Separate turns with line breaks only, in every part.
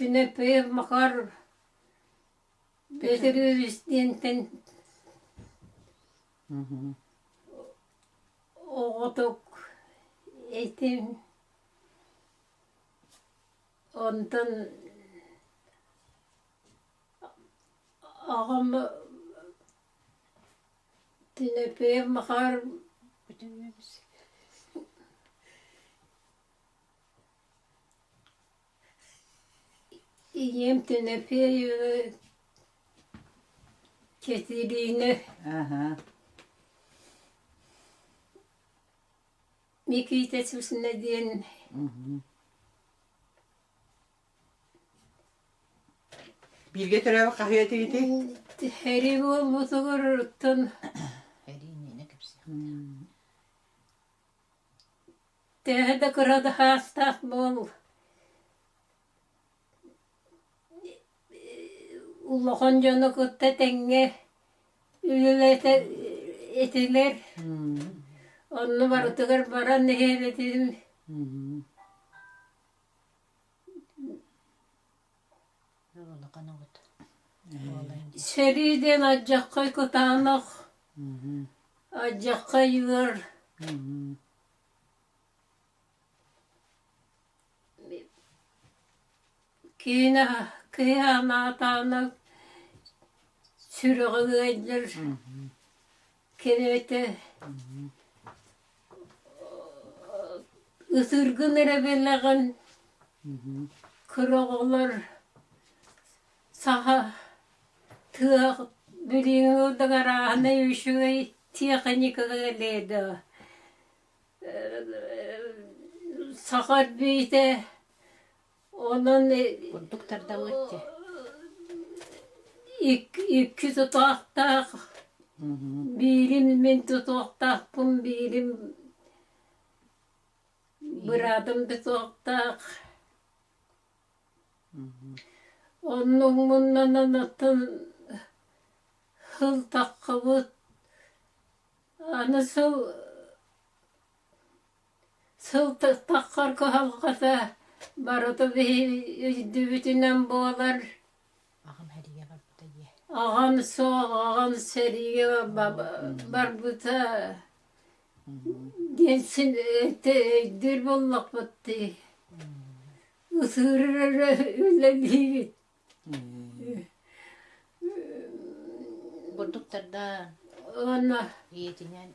Түнэппиев Макар Петрович диэнтэн оҕотук этим. Онтон аҕам Түнэппиев Макар Ийэм Тимофеева Кэтириинэ Никита Сусина диэн
Бииргэ төрөөбүт хаһыа этигитий?
Сэрии буолбутугар оттон Төһө да кыра да хаастаах буол, улахан дьону кытта тэҥҥэ үлэлэтэ этилэр. Онно барытыгар баран иһэр этим. Сэрии диэн алдьархай кытаанах, алдьархай ыар. Киинэ киһи анаатаҕына сүрэҕэ ыалдьар, кэриэтэ ытыргын эрэ билэҕин, кыра оҕолор саха тыа билиҥҥи гарааһынай үчүгэй тиэхиньикэҕэ элэйдэ Саха эрбиитэ онон
Курдук тардаллар
икки тутаахтаах биирин мин тутуохтаахпын биирин быраатым тутуохтаах Оннугунан оттон сыл таххыбыт Аны сыл сыл таххар кыһалҕата барыта биһи өйдүүбүтүнэн буолар.
Аҕам сэриигэ барбыта дии.
Аҕам суох, аҕам сэриигэ барбыта диэн син өйдүүр буоллахпыт дии. Ытыырыр эрэ үлэлиибит.
Бурдуктардаан
Уонна
ийэтинэн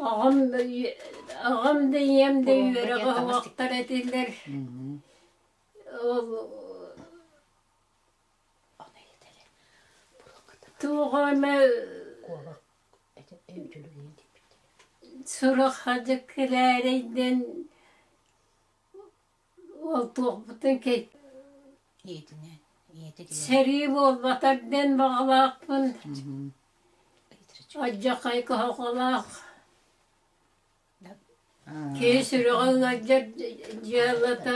аҕам аҕам да ийэм да
Буолба
үөрэҕи
диэн таҥас
оһохтор этилэр. Ол
Ону этэрэ
туох эмэ
куобах өйдүлүгүн типпиттэр.
сурах хадьык кэлээрэйдэн Ол туохпутун
Ийэтинэн ийэтэ
сэрии буолбатар диэн баҕалаахпын. Алдьархай кыһалҕалаах киһи сүрэҕэ ыалдьар дьыалата.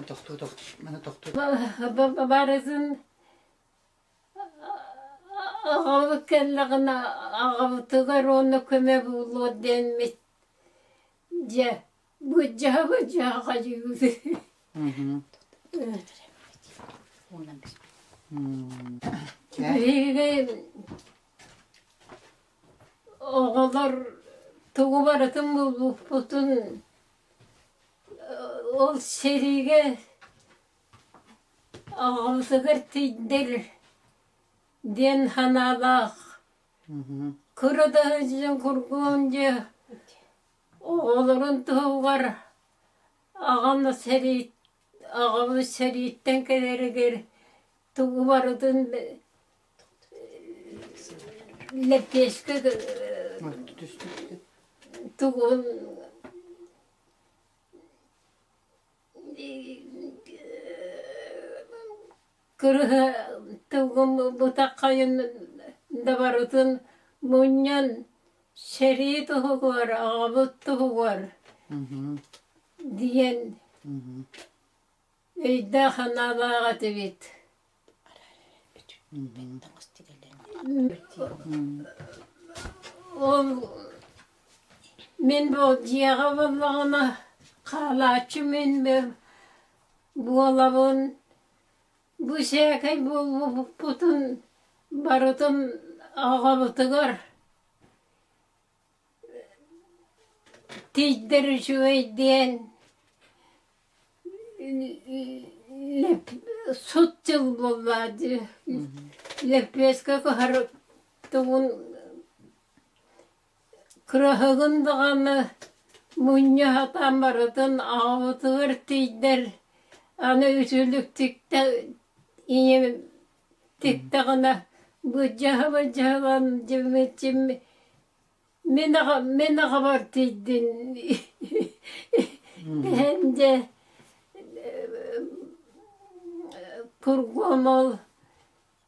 Тохтуу тохтуу маны тохтуу.
Барытын аҕабыт кэллэҕинэ аҕабытыгар уонна көмө буолуо диэммит Дьэ, быдьаһа-быдьаһа хадьыыбыт. Биһиги оҕолор тугу барытын булбуппутун ол сэриигэ аҕабытыгар тиийдэр диэн санаалаах кыра да сылдьан кургуом дьэ Оҕолорун туһугар аҕам сэрии аҕабыт сэрииттэн кэлэригэр тугу барытын лэппиэскэ тугун Кырыһа тылгым бытаххайын да барытын мунньан сэрии туһугар, аҕабыт туһугар диэн өйдөөх санаалаах этибит. Ол мин бу дьиэҕэ буоллаҕына хаалааччы мин. буолабын. Бу сээкэй буолбуппутун барытын аҕабытыгар тиийдэр үчүгэй диэн сут дьыл буолла дии. Лэппиэскэ кыһар тугун Кыраһыгын даҕаны мунньа сатаан барытын аҕабытыгар тиийдэр, аны үтүлүк тиктэ ийэм тиктэҕинэ былдьаһа-былдьаһа дьиммитим мин аҕа мин аҕабар тиийдин дэһэн дьэ кургуом ол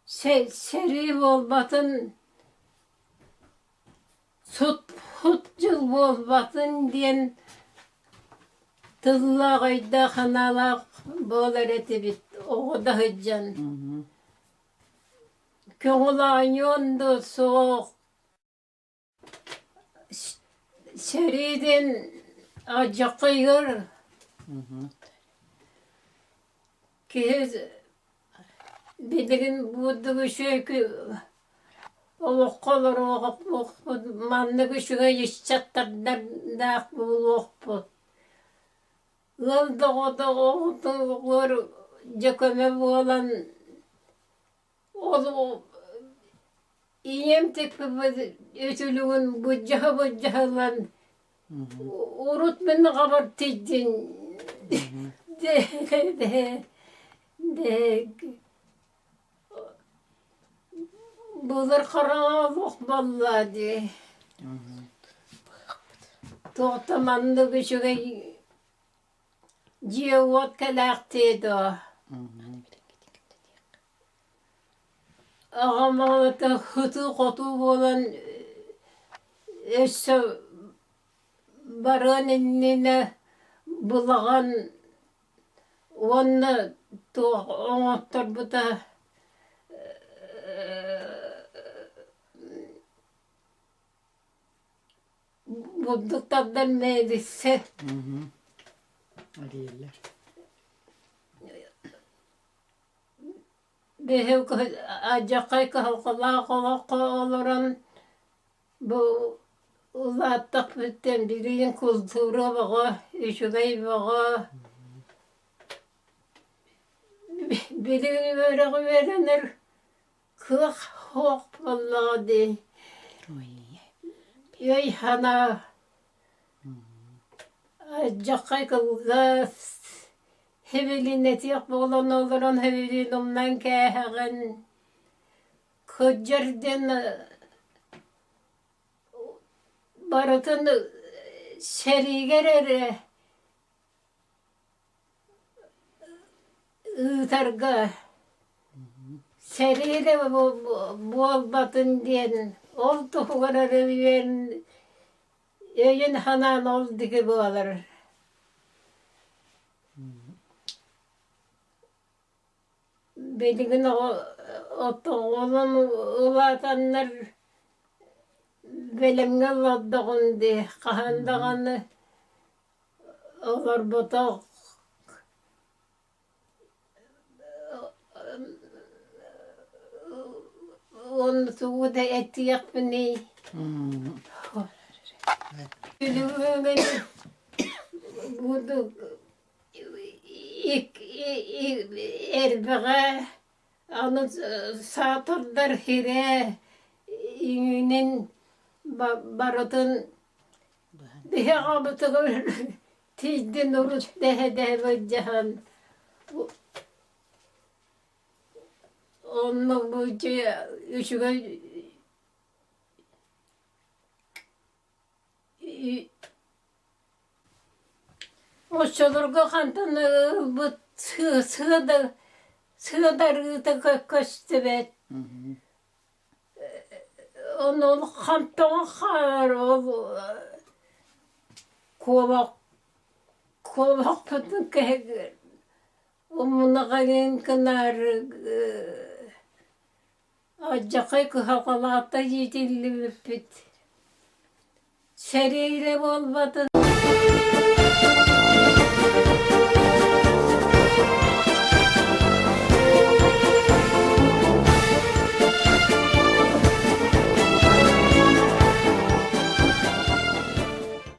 сэрии буолбатын Сут дьыл буолбатын диэн тыллаах өйдөөх-санаалаах буолар этибит оҕо да сылдьан. Көҥүл оонньуон да суох. Сэриитин алдьархайыгар киһи Билигин бурдук үчүгэй олоххо олоруохпут, маннык үчүгэй ыччаттардаах буолуохпут. Ыал доҕотоҕутугар дьэ көмө буолан ол ийэм тикпиппит үтүлүгүн былдьаһа-былдьаһа ылан урут мин аҕабар тиийдин Былыр хараҥа олох буолла дии. Туох да маннык үчүгэй дьиэ-уот кэлээхтиэ дуо? Аҕам аҕата сытыы-хотуу буолан өссө барыан иннинэ былаҕан Уонна туох оҥотторбута бурдук тардан мээлиссэ
Эрийэллэр.
Биһиги алдьархай кыһалҕалаах олоххо олорон Бу улааттахпыттан билигин култуура бөҕө, үчүгэй бөҕө. Билигин үөрэҕи үөрэнэр кыах суох буоллаҕа дии. Өй-санаа алдьархай кылгас, һибилинэтиэх буолан олорон һибилин умнан кээһэҕин. Кырдьар диэн барытын сэриигэр эрэ ыытарга сэрии эрэ буолбатын диэн ол туһугар эрэ өйүн-санаан ол диэки буолар. Билигин оҕолорум улаатаннар бэлэмҥэ олордоҕум дии, хаһан даҕаны олорботох уонна тугу да этиэхпиний Элбэҕэ аны саатардар сирэ иҥинин барытын биһи аҕабытыгар тиийдин урут дэһэ-дэһэ былдьаһан онно бу үчүгэй Оччолорго хантан ылбыт сыадарыыта көстүбэт. Ону ол хантан хаалар ол куобах куобахпытын умунаҕайын гынаары Алдьархай кыһалҕалаахтар иитиллибиппит. Сэриилэ буолбатын.